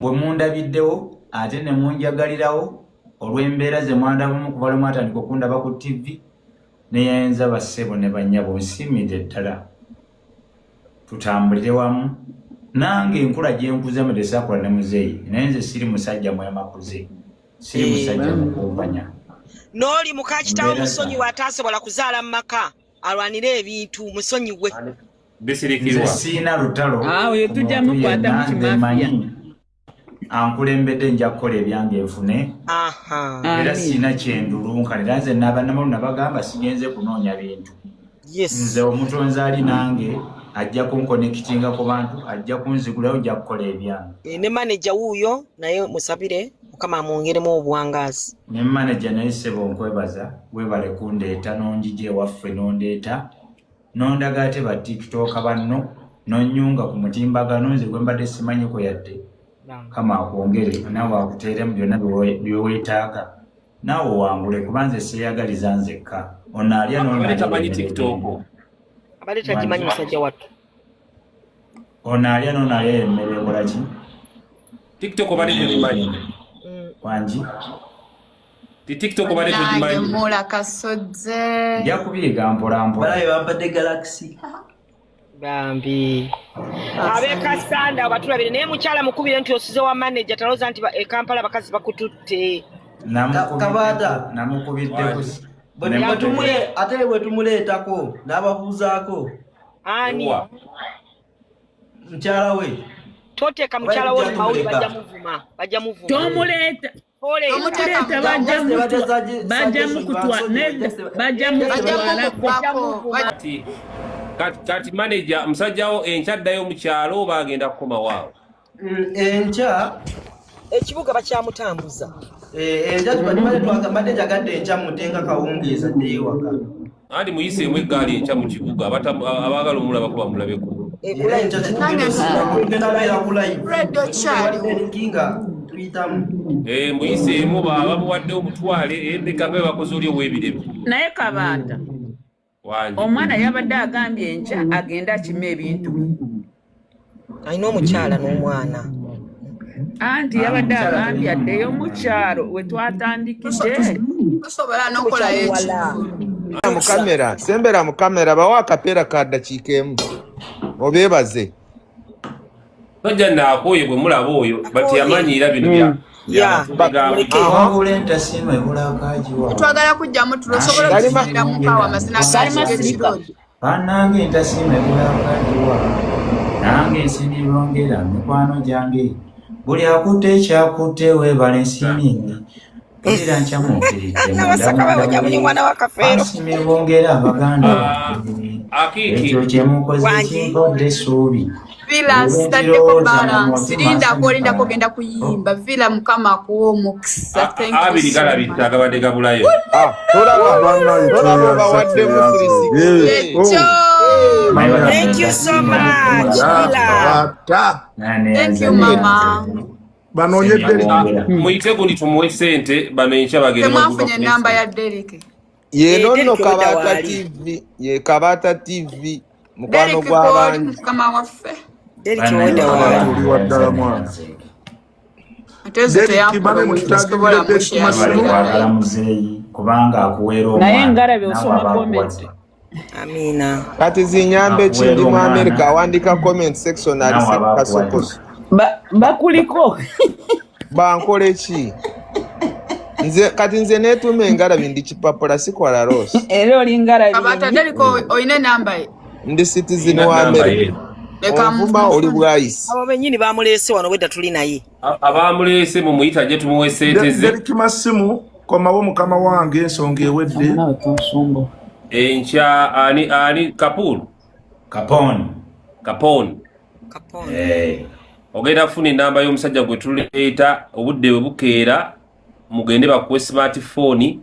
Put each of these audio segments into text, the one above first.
Bwe mundabiddewo ate ne munjagalirawo olw'embeera ze mwandabamu kuva lwe mwatandika okundaba ku ttivvi, neyanza bassebo ne bannyabo nsiimidde ddala. Tutambulire wamu nange enkula gye nkuzeemu tesaakula ne muzeeyi naye nze siri musajja mwemakuze, siri musajja mukumpanya. N'oli muka kitaawo musonyiwe ataasobola kuzaala mu maka alwanire ebintu musonyiwe. Nze siina lutalo awo tujja mukwata mu kimafiya. Ankulembedde nja kukola ebyange nfune era siina kyendulunka era nze nabanamalu nabagamba sigenze kunoonya bintu. Nze omutonzi ali nange ajja kunkonekitinga ku bantu ajja kunzigulayo nja kukola ebyange. Eh, ne maneja wuuyo naye musabire mukama amwongeremu obuwangaazi. Ne maneja naye ssebo nkwebaza webale kundeeta n'onjija ewaffe n'ondeeta nondaga ate ba tiktoka banno nonyunga ku mutimbagano nze gwe mbadde simanyiko yadde. Kama akwongere naawe akuteeremu byonna byewetaaga naawe owangule kuba nze seeyagaliza nzekka ono alya Abadde tamanyi TikTok. Abadde tagimanyi musajja wattu. Ono alya nono alya emmere ekola ki? TikTok obadde togimanyi. Wangi? Ti TikTok obadde togimanyi. Mula kasodze. Nja kubiyiga mpola mpola. Balabe bampadde Galaxy. Bambi. Ab'e abatulabire naye mukyala mukubire nti osuze wa manager talowooza nti e Kampala abakazi bakututte. Kabaata. Namukubiddeko. Ate bwe tumuleetako n'ababuuzaako. Ani? Mukyala we. Toteeka mukyala wo mu mawulire bajja muvuma. Bajja muvuma. Tomuleeta. Bajja mukutwalako. Kati manager musajjawo enkya addayo mu kyalo oba agenda kukomawo awo? Enkya ekibuga bakyamutambuza. Enkya mbadde njagadde enkya mutenga kawungeezi addeyo ewaka. Anti muyiseemu eggaali enkya mu kibuga abaagala omulabako bamulabeko. Era enkya tugenda beera ku live. Radio kyaliwo. Nga tuyitamu. Muyiseemu bamuwadde omutwale endeka nga bakoze oli ow'ebirebe. Naye Kabaata. Omwana yabadde agambye enkya agende akime ebintu. Alina omukyala n'omwana. Anti yabadde agambye addeyo mu kyalo we twatandikidde. Tusobola n'okukolayo ekintu. Mu kamera, sembera mu kamera bawa akapeera ka ddakiika emu. Obeebaze. Tojja naakooye bwe mulaba oyo bati yamanyiira bino bya. Twagala kujjamu tulo osobola okuzinira mu mpaawo amazina g'ekirungi. Bannange entasiima ebulako agiwa nange nsiimye bongera mikwano gyange buli akutte ekyakutte weebale nsiimye mpulira nkyamuukiridde munda bongera abaganda ekyo kye mukoze kimpadde essuubi. Villa sitaddeko balance lindako olindako ogenda kuyimba Villa mukama akuwa omukisa. Abiri galabidde agabadde gabulayo. Tolaba bawaddemu 360. Thank you so much Villa. Thank you mama. Banoonye Derrick. Muyite gundi tumuwe ssente bano enkya bagende. Temwafunye enamba ya Derrick. Ye nonno Kabaata TV, ye Kabaata TV mukwano gw'abangi. Mukama waffe. Derrick wenda waali. Oli wa ddala mwana. Ate nze teyankola kwagala muzeeyi kubanga akuweera omwana. Naye ngalabe osoma comment. Amina. Kati zinyambe ki ndi mu America awandika comment section ali kasokoso. Bakuliko. Bankole ki? Nze kati nze neetuuma engalabi ndi kipapula sikola Ross. Era oli ngalabi. Kabaata Derrick olina enamba ye? Ndi citizen wa America. Onvuma oli bwayisi. Abo bennyini bamuleese wano wedda tuli naye. Abamuleese mumuyita ajje tumuwe ssente ze. Derrick Masimu komawo mukama wange ensonga ewedde. Enkya ani ani Kapoor? Capone. Capone. Capone. Ogenda kufuna enamba y'omusajja gwe tuleeta obudde bwe bukeera mugende bakuwe smartphone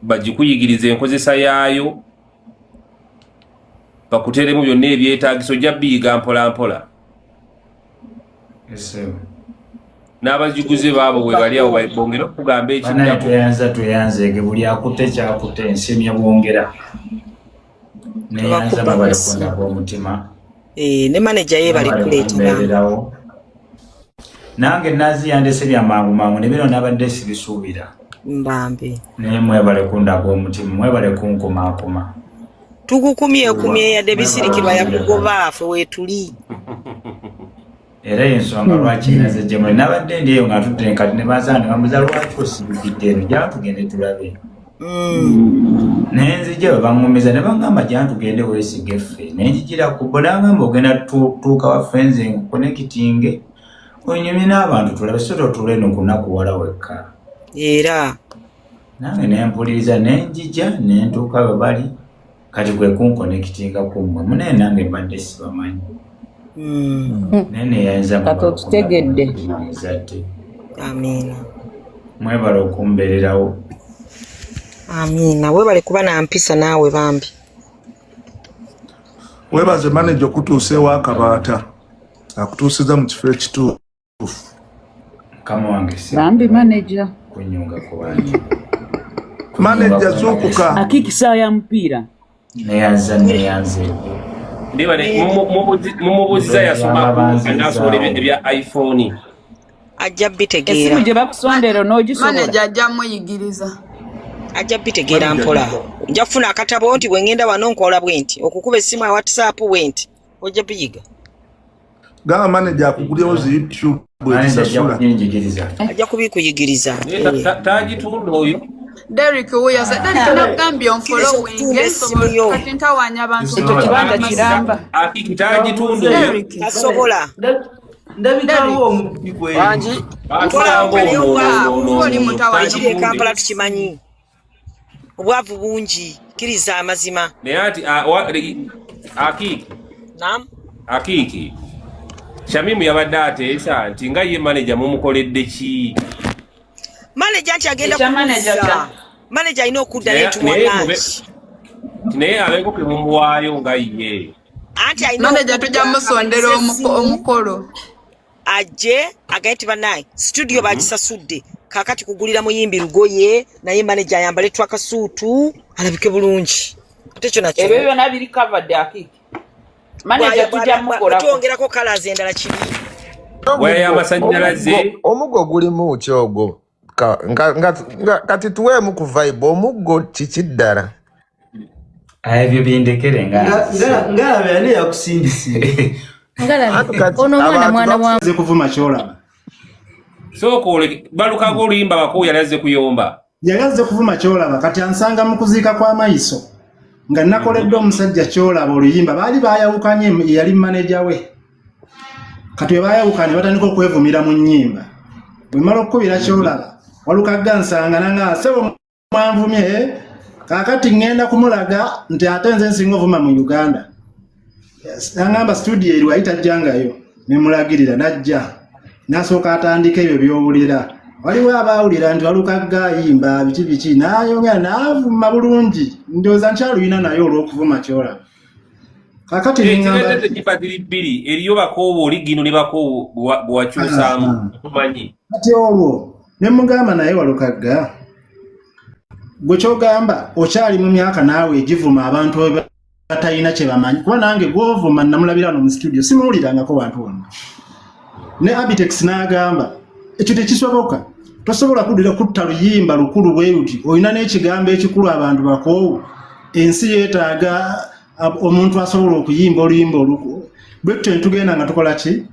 bagikuyigirize enkozesa yaayo bakuteeremu byonna ebyetaagiso ojja biyiga mpola mpola. N'abagiguze baabo bwe bali awo bongere okugamba ekiddako. Tweyanza tweyanzeege buli akutte kyakutte ensimye bwongera. Neyanza mwebale kundaba omutima. Ne manager ye bali kuleeta. Nange Nazi yandese bya mangu mangu ne bino nabadde sibisuubira. Mbambi. Naye mwebale kundaga omutima, mwebale kunkumaakuma. Tukukumyekumye yadde bisirikirwa yakugoba ffe weetuli. Era ensonga lwaki naze gye muli nabadde ndi eyo nga ntudde kati ne banzanga ne bambuuza lwaki osibikidde eno jja tugende tulabe. Naye nzija bwe baŋŋumiza ne baŋŋamba jja tugende weesige ffe naye njigira ku bo n'aŋŋamba ogenda tuuka waffe nze nkukonekitinge onyumye n'abantu tulabe so totuula eno kunakuwala wekka. Era Nange ne mpuliriza ne njija ne ntuuka we bali kati kwe kunkonekitinga ku mmwe munaye nange mbadde sibamanyi. Naye neyanza Kati otutegedde. muzadde. Amiina. Mwebale okumbeererawo. Amiina. Weebale kuba na mpisa naawe bambi. Weebaze maneja okutuusa ewakabaata akutuusiza mu kifo ekituufu. Mukama wange si Bambi manager. kunyunga ku bantu. Maneja zuukuka. Akiki saawa ya mupiira. Neyanza neyanze. Ndibale mumubuuziza yasomako anasobola ebya iPhone. Ajja bitegeera. Essimu gye bakusondera n'ogisobola. Manager ajja muyigiriza. Ajja bitegeera mpola. Nja kufuna akatabo nti bwe ngenda wano nkola bwe nti. Okukuba essimu ya WhatsApp bwe nti. Ojja biyiga. Gamba maneja akugulyewo zi YouTube Manager ajja ezisasula. kubinjigiriza. Ajja kubikuyigiriza. Naye tagitunda oyo. Derrick wuyo se Derrick nagambye onfollowing Essimu yo. kati ntawaanya abantu. Ekyo kibanja kiramba. Akiki tagitunda oyo. Derrick. Tasobola. Ndabikawo omubbi gwe. Wangi. Batulanga ono Oli mutawaanya. Ekiri e Kampala tukimanyi. Obwavu bungi. Kkiriza amazima. Naye ati Akiki. Naam. Akiki. Shamimu yabadde ateesa nti nga ye manager mumukoledde ki? Manager nti agenda Ekya manager kuzza. kya- Manager alina okudda Naye- n'etuwa naye lunch. Nti naye abeeko ke mumuwaayo nga ye. Anti alina Manager okudda tujja musondera amalirize essimu, omukolo. ajje agambe nti bannange studio bagisasudde kaakati kugulira muyimbi lugoye naye manager ayambale twakasuutu alabike bulungi ate ekyo nakyo Ebyo byonna biri covered Akiki. Manager tujja mukolako. twongerako colors endala kibi. Waya y'amasannyalaze. Omuggo gulimu ki ogwo? Kati tuweemu ku vibe omuggo kiki ddala? Ebyo bindekere nga Ngalabe ani yakusindise. Ngalabi Anti kati ono omwana abantu mwana wa Nze kuvuma kyolaba. Sooka oleke balukago oluyimba bakoowu yali azze kuyomba. Yali azze kuvuma kyolaba kati ansanga mu kuziika kw'amayiso nga nakoledde omusajja kyolaba oluyimba baali baayawukanye eyali maneja we. Kati bwe baayawukanye batandika okwevumira mu nnyimba. Bwe mmala okukubira kyolaba Walukagga nsanga nanga ssebo mwanvumye kaakati ŋŋenda kumulaga nti ate nze nsinga ovuma mu Uganda. Nangamba studio eri wali tajjangayo ne mulagirira n'ajja n'asooka atandika ebyo by'owulira. Waliwo abaawulira nti Walukagga ayimba biki biki n'ayongera n'avuma bulungi ndowooza nkyaluyina naye olw'okuvuma kyolaba. Kaakati ne ŋŋamba Ekireetedde kifa ziri bbiri eriyo bakoowu oli gino ne bakoowu bwe wakyusaamu tumanyi. Kati olwo ne mugamba naye Walukagga gwe ky'ogamba okyali mu myaka naawe egivuma abantu batalina kye bamanyi kuba nange gw'ovuma namulabira wano mu studio simuwulirangako wantu wonna. Ne Abitex n'agamba ekyo tekisoboka tosobola kuddira kutta luyimba lukulu bwe luti olina n'ekigambo ekikulu abantu bakoowu ensi yeetaaga omuntu asobola okuyimba oluyimba oluku bwe tutyo ne tugenda nga tukola ki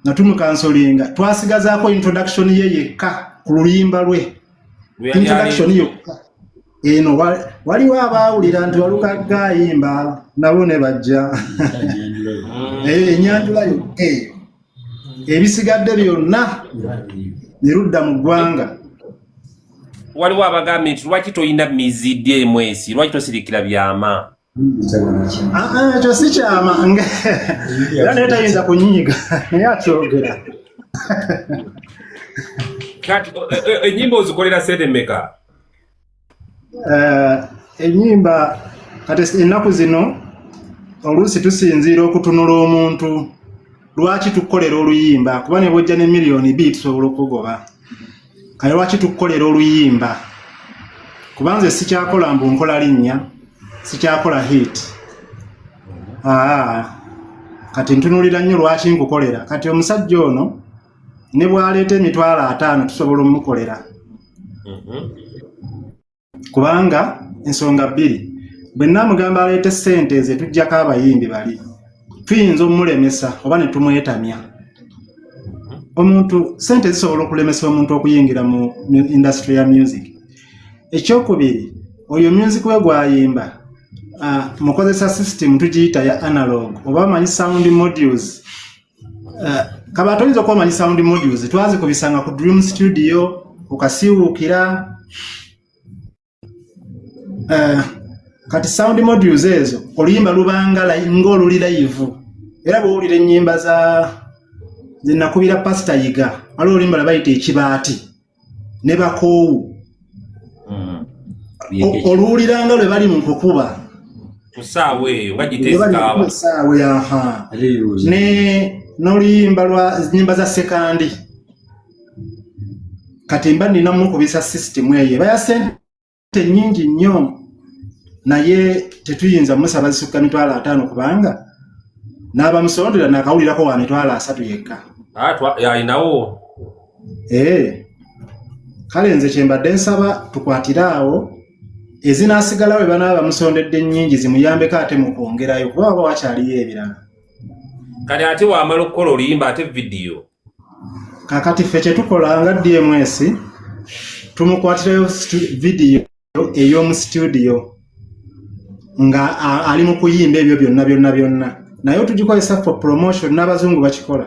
nga tumukansolinga twasigazaako introduction ye yekka ku luyimba lwe introduction yokka eno waliwo abaawulira nti Walukagga ayimba nabo ne bajja. Enyanjula yokka eyo ebisigadde byonna ne ludda mu ggwanga. Waliwo abagambye nti lwaki toyina mizidde emwesi lwaki tosirikira byama. Ah, ah, ekyo si kyama era naye tayinza kunyiiga naye akyogera. Kati ennyimba ozikolera sente mmeka? Ennyimba kati ennaku zino oluusi tusinziira okutunula omuntu lwaki tukukolera oluyimba kuba ne bw'ojja ne 2 miliyoni tusobola okugoba kale lwaki tukukolera oluyimba kuba nze sikyakola mbu nkola linnya sikyakola hit. Aa, kati ntunuulira nnyo lwaki nkukolera kati omusajja ono. Ne bw'aleeta 500,000 tusobola omukolera. Kubanga ensonga bbiri, bwe nnaamugamba aleete ssente ze tuggyako abayimbi bali, tuyinza omulemesa oba ne tumwetamya. Omuntu ssente zisobola okulemesa omuntu okuyingira mu industry ya music. Ekyokubiri, oyo music we gw'ayimba, mukozesa system tugiyita ya analog, oba omanyi sound modules. Kaba toyinza okuba omanyi sound modules, twazikubisanga ku Dream Studio okasiiwuukira. Kati sound modules ezo, oluyimba lubanga ng'oluli live, era bw'owulira ennyimba za zenakubira Pasita Yiga, waliwo oluyimba lwe bayita Ekibaati ne Bakoowu. Oluwulira nga lwe bali mu kukuba ku ssaawa eyo nga lwe bali mu kukuba giteesikaaba. Essaawa yaha ne n'oluyimba lwa nyimba za Sekandi. Kati mba nina mukubisa system eyo eba ya ssente nnyingi nnyo, naye tetuyinza musaba zisukka 50,000, kubanga n'abamusondera nakawulirako wa 30,000 yekka. Ah, alinawo. Ee, kale nze kyembadde nsaba tukwatire awo, ezinaasigalawo bwe banaaba bamusondedde nnyingi zimuyambeko ate mu kwongerayo, kuba waba wakyaliyo ebirala. Kati ate wamala okukola oluyimba, ate vidiyo? Kakati ffe kye tukola nga DMS, tumukwatirayo vidiyo ey'omu studio nga ali mu kuyimba ebyo byonna byonna byonna, naye tugikozesa for promotion. N'abazungu bakikola,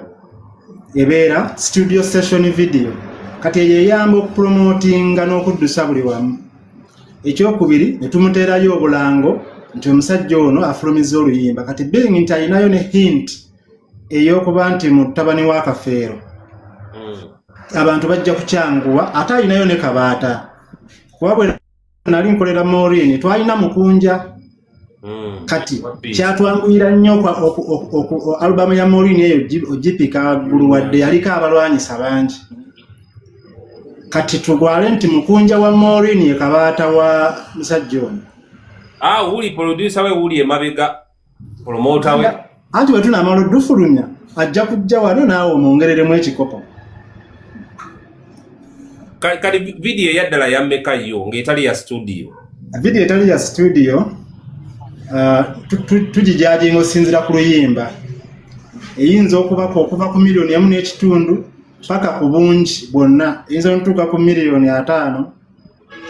ebeera studio session video. Kati eyo eyamba okupromotinga n'okuddusa buli wamu. Ekyokubiri, ne tumuteerayo obulango nti omusajja ono afulumizza oluyimba. Kati being nti alinayo ne hint ey'okuba nti mutabani wa Kafeero, abantu bajja kukyanguwa. Ate alinayo ne Kabaata, kuba bwe nali nkolera Maureen twalina Mukunja. Kati kyatwanguyira nnyo alubamu ya Maureen eyo ogipika waggulu, wadde yaliko abalwanyisa bangi. Kati tugwale nti Mukunja wa Maureen ye Kabaata wa musajja ono. Ah, wuli producer we, wuli emabega promoter we. Anti bwe tunaamala oddufulumya, ajja kujja wano naawe omwongereremu ekikopo. Kati video eyaddala yammeka yo ng'etali ya studio? Video etali ya studio, tugijajinga osinzira ku luyimba. Eyinza okubako okuva ku 1.5 miliyoni paka ku bungi bwonna, eyinza notuuka ku 50 miliyoni.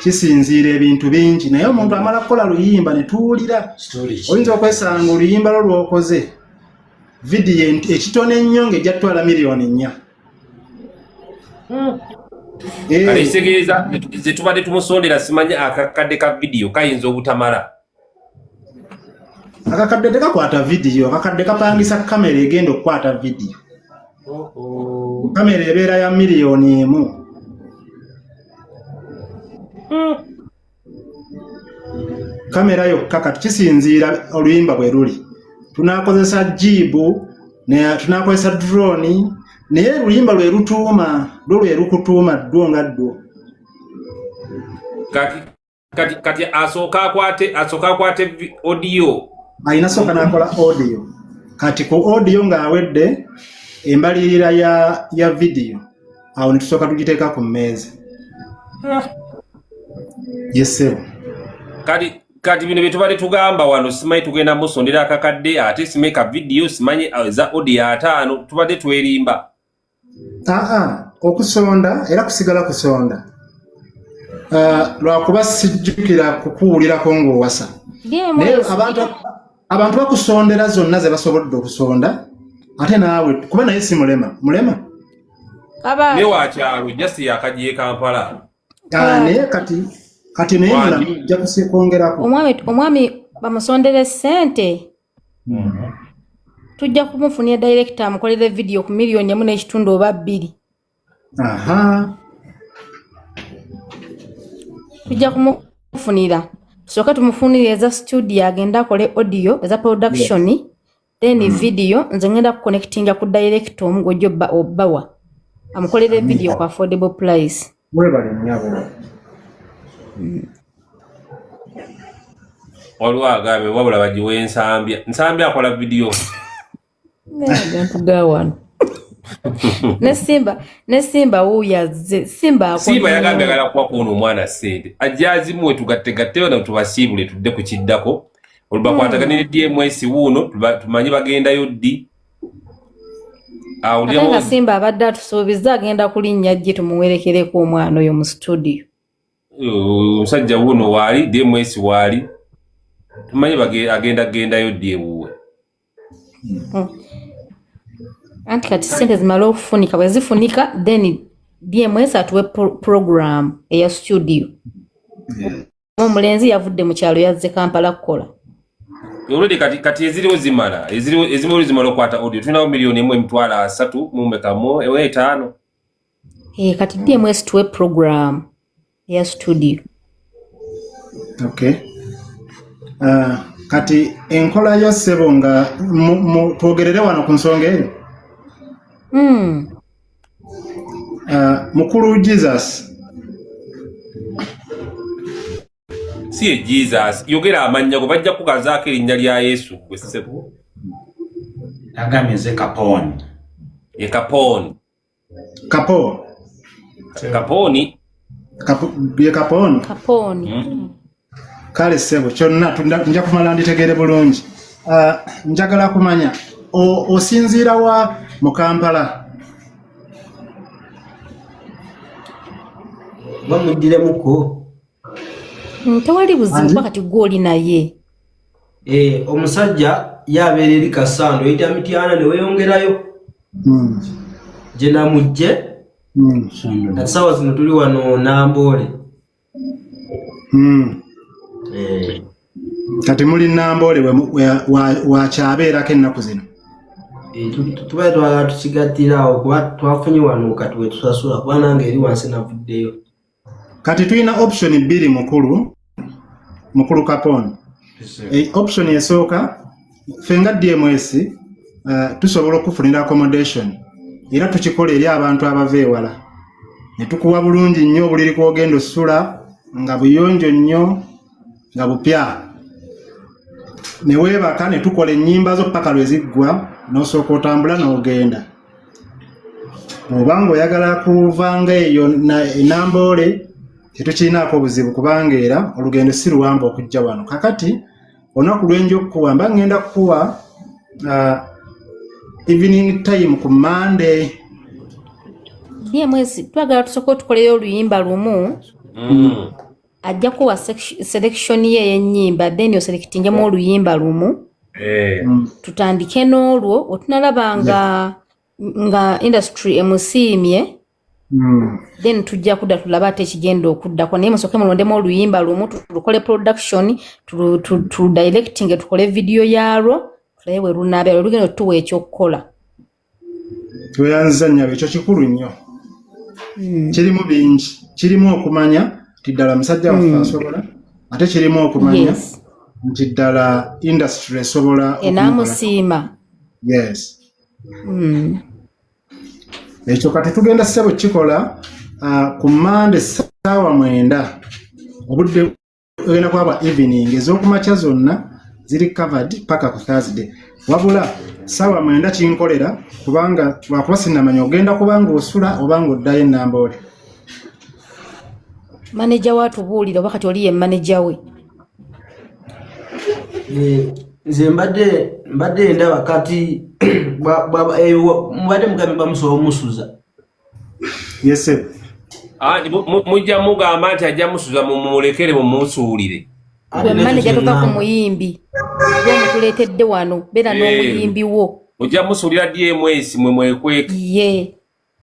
Kisinziira ebintu bingi, naye omuntu amala kukola luyimba ne tuwulira, oyinza okwesanga oluyimba lwo lw'okoze vidiyo ekitono ennyo ng'ejja kutwala 4 miliyoni. Kale kitegeeza ze tubadde tumusondera, simanyi akakadde ka vidiyo kayinza obutamala. Akakadde tekakwata vidiyo, akakadde kapangisa kamera egenda okukwata vidiyo. Kamera ebeera ya 1 miliyoni. Kamera yokka. Kati kisinziira oluyimba bwe luli, tunakozesa jib, tunakozesa drone, naye oluyimba lwe lutuuma lwo, lwe lukutuuma ddwo nga ddwo. Kati asooka akwate audio. Alina sooka n'akola audio. Kati ku audio ng'awedde, embalirira ya vidiyo awo ne tusooka tugiteeka ku mmeeza. Yes ssebo. Kati bino bye tubadde tugamba wano, simanyi tugenda musondera akakadde, ate simanyi ka vidiyo, simanyi eza audio 50, tubadde twerimba. Aa, okusonda era kusigala kusonda. Lwakuba sijjukira kukuwulirako ng'owasa, naye DMS, abantu bakusondera zonna ze basobodde okusonda, ate naawe kuba naye si mulema mulema. Kabaata. Ne wakyalo just yakagiye Kampala. Ah, naye kati naye Wangi. mulamu ojja kusikwongerako. Omwami bamusondere ssente, tujja kumufunira director amukolere video ku 1.5 miliyoni oba 2. Aha. Tujja kumufunira, tusooke tumufunire eza studio, agende akole audio eza production, then video nze ngenda kuconnectinga ku director omu gwojja obbawa amukolere video ku affordable price. Webale nnyabo. Waliwo agambye wabula bagiwe Nsambya. Nsambya akola vidiyo. Naye abantu ga wano. Ne Simba, ne Simba wuuyo azze. Simba Simba yagambye akomyewo. agala kuwa kuno omwana ssente, ajja azimuwe, tugattegatte na tubasiibule, tudde ku kiddako olubakwatagane ne DMS wuuno, tumanye bagendayo ddi. Ate Awuliremu. nga Simba abadde atusuubizza agenda kulinnya jje tumuwerekereko omwana oyo mu studio. Omusajja wuuno waali, DMS waali, tumanye agenda gendayo ddi ewuwe. Anti kati ssente zimale okufunika, bwe zifunika then DMS atuwe program eya studio. Omulenzi yavudde mu kyalo yazze Kampala kukola. Already kati eziriwo zimala, eziriwo ezimu zimala okukwata audio. Tulinawo 1 300,000 mumekamu ewe etaano. Eh, kati DMS tuwe program eya studio. Okay. Kati enkola yo ssebo nga twogerere wano ku nsonga eyo. Mukulu Jesus. Si ye Jesus, yogera amannya go, bajja kugazaako erinnya lya Yesu gwe ssebo. Agambye nze Kaponi. Ye Kaponi. Kapo. Kaponi. Kapo, ye Kaponi. Kaponi. Kale ssebo kyonna nja kumala nditegere bulungi. Njagala kumanya osinziira wa mu Kampala? Bamuddiremuko. Tewali buzibu kuba kati gwe oli naye. Omusajja yabeera eri Kasando, eyita Mityana ne weeyongerayo. Gye namujje. Kati ssaawa zino tuli wano Namboole. Kati muli Namboole wakyabeerako ennaku zino? Tubaye twagala tukigattira awo kuba twafunye wano kati we tusasula, kuba nange eri wansi navuddeyo. Kati tulina option bbiri mukulu Kaponi. Option esooka, ffe nga DMS tusobola okufunira accommodation, era tukikola eri abantu abava ewala, ne tukuwa bulungi nnyo obuliri kw'ogenda osula nga buyonjo nnyo nga bupya, ne weebaka ne tukola ennyimba zo paka lwe ziggwa, n'osooka otambula n'ogenda. Bw'oba ng'oyagala kuva nga eyo e Namboole, tetukirinaako obuzibu kubanga era olugendo si luwanvu okujja wano. Kakati olunaku lwenja okukuwa, mba ngenda kukuwa evening time ku Monday. DMS twagala tusooke otukoleyo oluyimba lumu. Ajja kuwa selection ye ey'ennyimba, then oselectingemu oluyimba lumu. Tutandike n'olwo, otunalaba nga industry emusiimye, then tujja kudda tulabe ate ekigenda okuddako. Naye musooke mulondemu oluyimba lumu, tulukole production, tuludirecting, tukole video yaalwo, tulabe bwe lunaabeera, lwe lugenda otuwa ekyokukola. Tweyanziza nnyabo, ekyo kikulu nnyo. Kirimu bingi, kirimu okumanya nti ddala musajja waffe asobola, ate kirimu okumanya nti ddala industry esobola okumukola. Enaamusiima. Yes. Ekyo kati tugenda ssebo kikola ku Mande 9:00, obudde ogenda kuba evening, ez'okumakya zonna ziri covered paka ku Thursday. Wabula 9:00 kinkolera kubanga lwakuba sinnamanya ogenda kuba ng'osula oba ng'oddayo e Namboole. Maneja we atubuulire, oba kati oli ye maneja we. Nze mbadde ndaba kati mubadde mugambe bamusobola omusuza. Yes sir. Anti mujja mugamba nti ajja musuza, mumulekere mumusuulire. Gwe maneja, tova ku muyimbi, gwe omutuleetedde wano, beera n'omuyimbi wo. Ojja musuulira DMS mwe mwekweke. Ye.